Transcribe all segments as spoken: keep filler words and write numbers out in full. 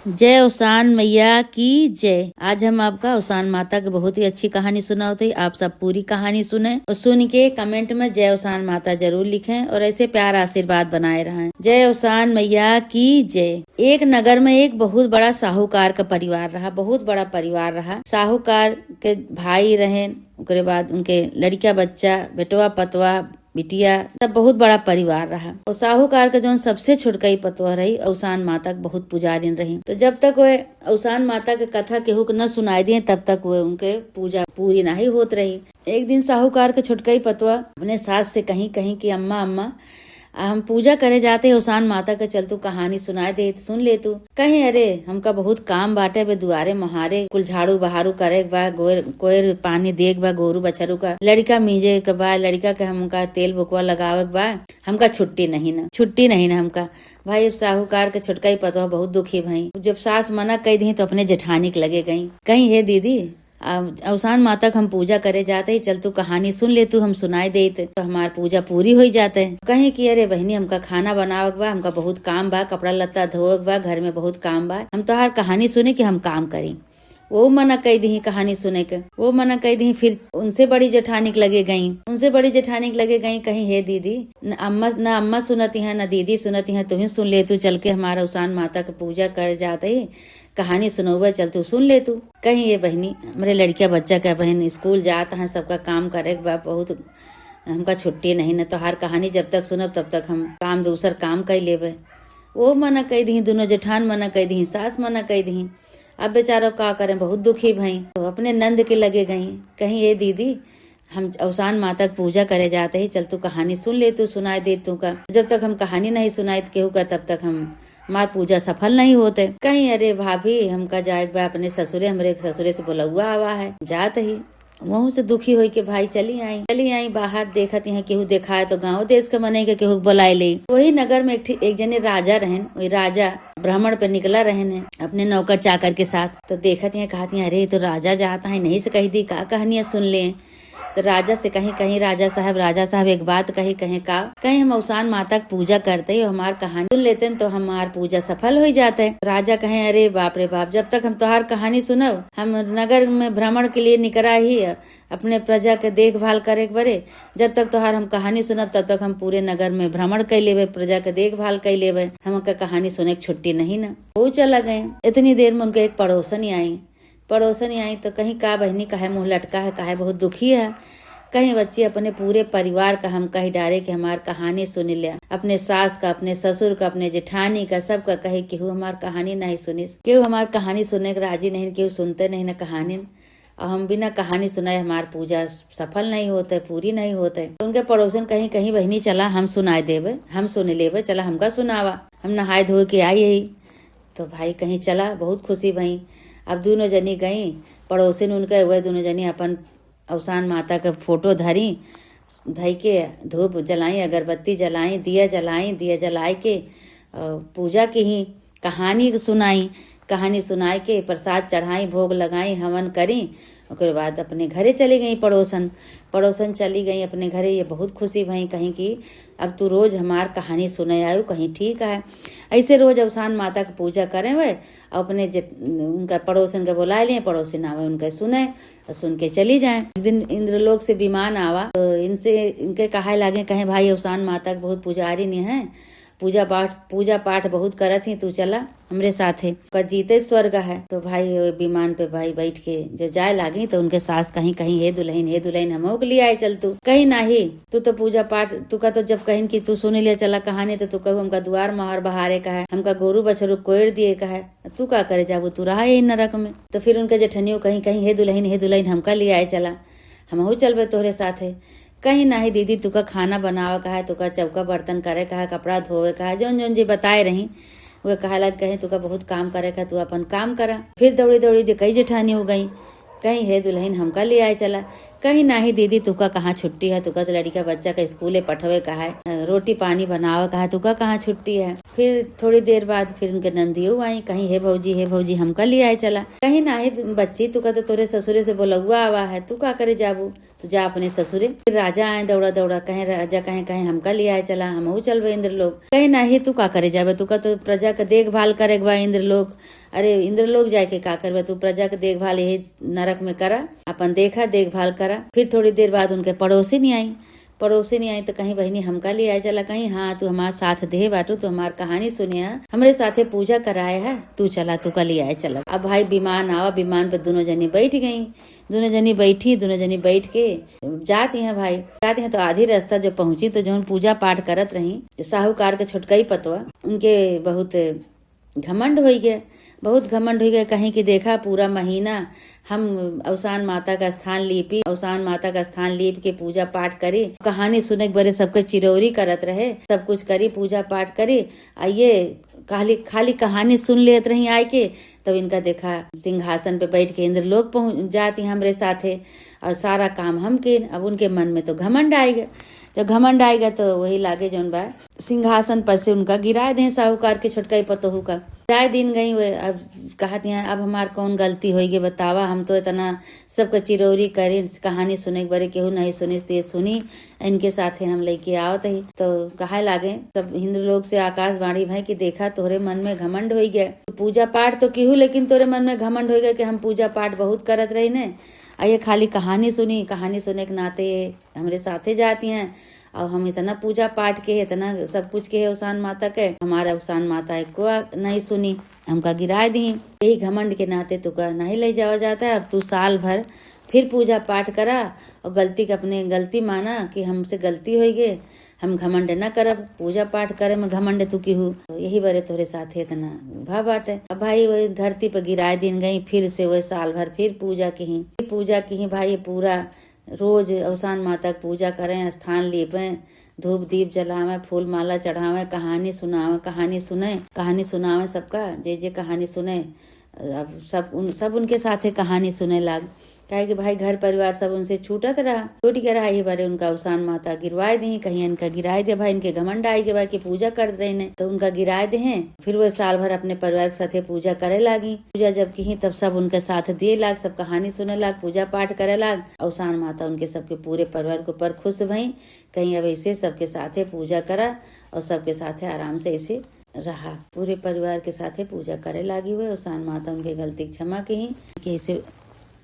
जय औसान मैया की जय। आज हम आपका औसान माता की बहुत ही अच्छी कहानी सुनावत हई। आप सब पूरी कहानी सुने और सुन के comment में जय औसान माता जरूर लिखें और ऐसे प्यार आशीर्वाद बनाए रहें। जय औसान मैया की जय। एक नगर में एक बहुत बड़ा साहूकार का परिवार रहा, बहुत बड़ा परिवार रहा। साहूकार के भाई रहेन, ओकरे बाद उनके लड़िका बच्चा, बेटवा पतवा, बिटिया, सब बहुत बड़ा परिवार रहा। और साहूकार के जौन सबसे छोटकई पतोह रही, औसान माता के बहुत पुजारिन रही। तो जब तक वे औसान माता के कथा केहू के न सुनाई दिए, तब तक वे उनके पूजा पूरी नाही होत रही। एक दिन साहूकार के छोटकई पतोह अपने सास से कहीं, कहीं कि अम्मा, अम्मा, आ हम पूजा करे जाते औसान माता के, चल तू कहानी सुनाए दे, सुन ले तू। कहीं, अरे, हमका बहुत काम बाटे, बे दुआरे मोहारे कुल झाड़ू बहारू करे के बा, गोर, कोयर पानी दे के बा, गोरू बछरू का, लड़िका मीजे के बा, लड़िका के हमका तेल बोकवा लगावे के बा, हमका छुट्टी नहीं ना, छुट्टी नहीं ना हमका। भाई, साहूकार के छोटकई पतोह बहुत दुखी भई। जब सास मना कई दी तो अपने जेठानी के लगे गई, कहीं, हे दीदी, आ, औसान माता के हम पूजा करे जाते ही, चल तू कहानी सुन ले तू, हम सुनाई देत, तो हमार पूजा पूरी होई जाते। कहीं कि, अरे बहिनी, हमका खाना बनावे के बा, हमका बहुत काम बा, कपड़ा लत्ता धोवे के बा, घर में बहुत काम बा, हम तोहार कहानी सुने कि हम काम करी। वो मना कई दी कहानी सुने के, वो मना कई दी। फिर उनसे बड़ी जेठानी के लगे गई, उनसे बड़ी जेठानी के लगे गई, कहीं, हे दीदी, न अम्मा, न अम्मा सुनती हैं, न दीदी सुनती हैं, तू ही सुन ले तू, चल के हमार औसान माता के पूजा कर जाते ही कहानी सुनौबे, चल तू सुन ले तू। कहीं, ये बहिनी, हमरे लड़किया बच्चा के बहिन स्कूल जात हैं, सबका काम करे के बा, बहुत हमका छुट्टी नहीं न, तोहार कहानी जब तक सुनब तब तक हम काम, दूसर काम कई लेबे। वो मना कई दी, दोनों जेठान मना कई दी, सास मना कई दी। अब बेचारो का करें, बहुत दुखी भई। तो अपने नंद के लगे गई, कहीं, ये दीदी, हम औसान माता के पूजा करे जाते ही, चल तू कहानी सुन ले तू, सुनाई दे तू का। जब तक हम कहानी नहीं सुनाई केहू का, तब तक हम, हमार पूजा सफल नहीं होते। कहीं, अरे भाभी, हमका जाए के बा अपने ससुरे, हमरे ससुरे से बुलौआ आवा है, जात ही। वहू से दुखी होई के भाई चली आई, चली आई बाहर। देखत यहाँ केहू देखाए तो गाँव देश के मनई के केहू के बुलाए ले। वही नगर में एक ठी-, एक जने राजा रहन, वही राजा भ्रमण पे निकला रहन है अपने नौकर चाकर के साथ। तो देखत यहाँ कहत यहाँ, अरे, ये तो राजा जात है, नहीं से कही दी का कहानियाँ सुन ले। तो राजा से कहीं, कहीं, राजा साहब, राजा साहब, एक बात कही, कहें का, कहीं हम औसान माता के पूजा करते ही हमार कहानी सुन लेते हैं तो हमार पूजा सफल हो जाते। राजा कहें, अरे बाप रे बाप, जब तक हम तोहार कहानी सुनब, हम नगर में भ्रमण के लिए निकरा ही है, अपने प्रजा के देखभाल करे के बरे। जब तक तोहार हम कहानी सुनब, तब तक हम पूरे नगर में भ्रमण कई लेबे, प्रजा के देखभाल कई लेबे, हमका कहानी सुने के छुट्टी नहीं ना। वो चला गए। इतनी देर में उनके एक पड़ोसन ही आई। पड़ोसन आई तो कहीं, का बहिनी, काहे मुँह लटका है, काहे बहुत दुखी है? कहीं, बच्ची, अपने पूरे परिवार का हम कही डारे कि हमार कहानी सुन ले, अपने सास का, अपने ससुर का, अपने जेठानी का, सबका कही, केहू हमार कहानी नहीं सुनिस, केहू हमार कहानी सुने के राजी नहीं, केहू सुनते नहीं ना कहानी। और हम बिना कहानी सुनाए हमार पूजा सफल नहीं होते, पूरी नहीं होते। तो उनके पड़ोसन कहीं, कहीं, बहिनी, चला हम सुनाए देबे, हम सुन लेबे, चला हमका सुनावा, हम नहाए धोए के आई ही। तो भाई कहीं चला, बहुत खुशी भई। अब दोनों जनी गई, पड़ोसिन उनके, वह दोनों जनी अपन औसान माता के फोटो धरी, धई के धूप जलाई, अगरबत्ती जलाई, दिया जलाई, दिया जलाई के, अ, पूजा की ही, कहानी सुनाई, कहानी सुनाई के प्रसाद चढ़ाई, भोग लगाई, हवन करी। ओकरे बाद अपने घरे चली गई पड़ोसन, पड़ोसन चली गई अपने घरे। ये बहुत खुशी भई, कहीं कि अब तू रोज हमार कहानी सुने आयु, कहीं ठीक है। ऐसे रोज औसान माता के पूजा करें वे, अपने जे, उनका पड़ोसन के बुलाए लें, पड़ोसिन आवे उनके सुने और सुन के चली जाए। एक दिन इंद्रलोक से विमान आवा तो इनसे, इनके कहाए लागे, कहें, भाई, औसान माता के बहुत पुजारी नहीं है, पूजा पाठ, पूजा पाठ बहुत करत ही, तू चला हमरे साथे, का जीते स्वर्ग है। तो भाई, वो विमान पे भाई बैठ के जब जाए लागी तो उनके सास कहीं, कहीं, हे दुलहिन, हे दुलहिन, हमहू के लिए आए चल तू। कहीं, नाही, तू तो पूजा पाठ, तू का तो जब कहिन कि तू सुन ले चला कहानी, तो तू कहू, हमका दुआर मोहार बहारे का है, हमका गोरू बछरू कोयर दिए का है, तू का करे जाबू, तू रहा यही नरक में। तो फिर उनके जेठनियो कहीं, कहीं, हे दुलहिन, हे दुलहिन, हमका लिए आए चला, हमहू चलबे तोहरे साथे। कहीं, नाही दीदी, तुका खाना बनावे का है, तुका चौका बर्तन करे का है, कपड़ा धोवे का है, जौन जौन जे बताए रही, वह कहे लग, कहीं, तुका बहुत काम करे का, तू अपन काम करा। फिर दौड़ी दौड़ी दे कई जेठानी हो गई, कहीं, हे दुलहिन, हमका ले आए चला। कहीं, "नाही दीदी, तुका कहाँ छुट्टी है, तुका तो लड़िका बच्चा का स्कूले पठवे का है, रोटी पानी बनावे का है, तुका कहाँ छुट्टी है?" फिर थोड़ी देर बाद फिर उनके नंदियो आई, कहीं, "हे भौजी, हे भौजी, हमका लियाए चला।" कहीं, "नाही बच्ची, तुका तो तोरे ससुरे से बोलौआ आवा है, तू का करे जाबू?" तो जा अपने ससुरे। फिर राजा आए दौड़ा दौड़ा, कहें, राजा कहें, कहें, "हमका लियाए चला, हमहू चलबे इंद्रलोक।" कहें, "नाही, तू का करे जाबे? तुका तो प्रजा के देखभाल करे के बा इंद्रलोक। अरे, इंद्रलोक जाए के का करबे? तू प्रजा के देखभाल यही नरक में करा, अपन देखा, देखभाल करा।" फिर थोड़ी देर बाद उनके पड़ोसिन आई। पड़ोसिन आई तो कहीं, "बहिनी, हमका लियाए चला।" कहीं, "हाँ, तू हमार साथ देहे बाटू, तू हमार कहानी सुने है, हमरे साथे पूजा कराए है, तू चला, तुका लियाए चला।" अब भाई विमान आवा, विमान पे दुनो जनी बैठ गई। दुनो जनी बैठी, दुनो जनी बैठ के जात हैं भाई, जात हैं तो आधी रास्ता जब पहुंची तो जौन पूजा पाठ करत रही साहूकार के छोटकई पतवा, उनके बहुत घमंड होइ गए, बहुत घमंड होइ गए। कहीं कि देखा, पूरा महीना हम अवसान माता का स्थान लीपी, अवसान माता का स्थान लीप के पूजा पाठ करी, कहानी सुने के बरे सबके चिरौरी करत रहे, सब कुछ करी, पूजा पाठ करी। आ ये खाली, खाली कहानी सुन लेत रही आए के, तब इनका देखा सिंहासन पे बैठ के इंद्रलोक पहुँच जाती हमरे साथे, और सारा काम हम किन। अब उनके मन में तो घमंड आएगा, जब घमंड आएगा तो वही लागे जौन बा सिंहासन पर से उनका गिराए दें, साहूकार के छोटका ही पतोहू का गिराए दीन गई। वे अब कहत हैं, "अब हमार कौन गलती होई गे बतावा, हम तो इतना सबके चिरौरी करी, कहानी सुने के बरे केहू नहीं सुनी, तो ये सुनी, इनके साथे हम लेके आवत ही।" तो कहे लागे, तब इंद्रलोक से आकाशवाणी भई कि देखा, तोहरे मन में घमंड होई गए, पूजा पाठ तो किहू, लेकिन तोरे मन में घमंड होई गए कि हम पूजा पाठ बहुत करत रही ने, आ ये खाली कहानी सुनी, कहानी सुने के नाते ये हमरे साथे जाती हैं, और हम इतना पूजा पाठ के, इतना सब कुछ के है अवसान माता के, हमारा अवसान माता एको नहीं सुनी, हमका गिराए दी। यही घमंड के नाते तुका नहीं ले जावा जाता है। अब तू साल भर फिर पूजा पाठ करा और गलती के, अपने गलती माना कि हमसे गलती होई गे, हम घमंड न करब, पूजा पाठ करे में घमंड तू किहू, तो यही बरे तोहरे साथे इतना भा बाटे। अब भाई वही धरती पर गिराए दीन गई, फिर से वही साल भर फिर पूजा किही, पूजा किही भाई, पूरा रोज अवसान माता के पूजा करें, स्थान लीपें, धूप दीप जलावें, फूल माला चढ़ावें, कहानी सुनावें, कहानी सुने, कहानी सुनावें सबका, जे जे कहानी सुने। अब सब उन, सब उनके साथे कहानी सुने लाग, काहे कि भाई घर परिवार सब उनसे छूटत रहा, छूट के रहा। ये बारे उनका अवसान माता गिरवाए दी, कहीं इनका गिराए दे भाई, इनके घमंड आई के बा कि पूजा करत रही ने, तो उनका गिराए दे हैं। फिर वो साल भर अपने परिवार के साथे पूजा करे लागी। पूजा जब किही तब सब उनके साथ दिए लाग, सब कहानी सुने लाग, पूजा पाठ करे लाग। अवसान माता उनके सबके पूरे परिवार के ऊपर खुश भई, कहीं अब ऐसे सबके साथे पूजा करा और सबके साथे आराम से ऐसे रहा। पूरे परिवार के साथे पूजा करे लागी हुए, अवसान माता उनके गलती के क्षमा किही कि ऐसे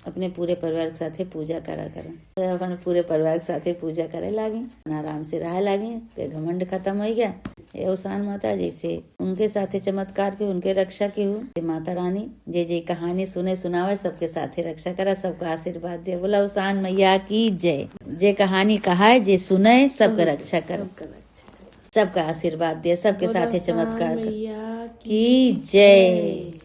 अपने पूरे परिवार के साथे पूजा करा करा। तो अपन पूरे परिवार के साथे पूजा करे लागी, आराम से रहे लागी, फिर घमंड खत्म हो गया। ये अवसान माता जैसे उनके साथे चमत्कार के, उनके रक्षा के हो, ये माता रानी जे जे कहानी सुने सुनावे, सबके साथे रक्षा करा, सबका आशीर्वाद दे। बोला अवसान मैया की जय। जे कहानी कहाए, जे सुने, सबके रक्षा करा, सबका रक्षा करा। सबका आशीर्वाद दे, सबके बोला साथे अवसान चमत्कार करा। मैया की की जय। जय।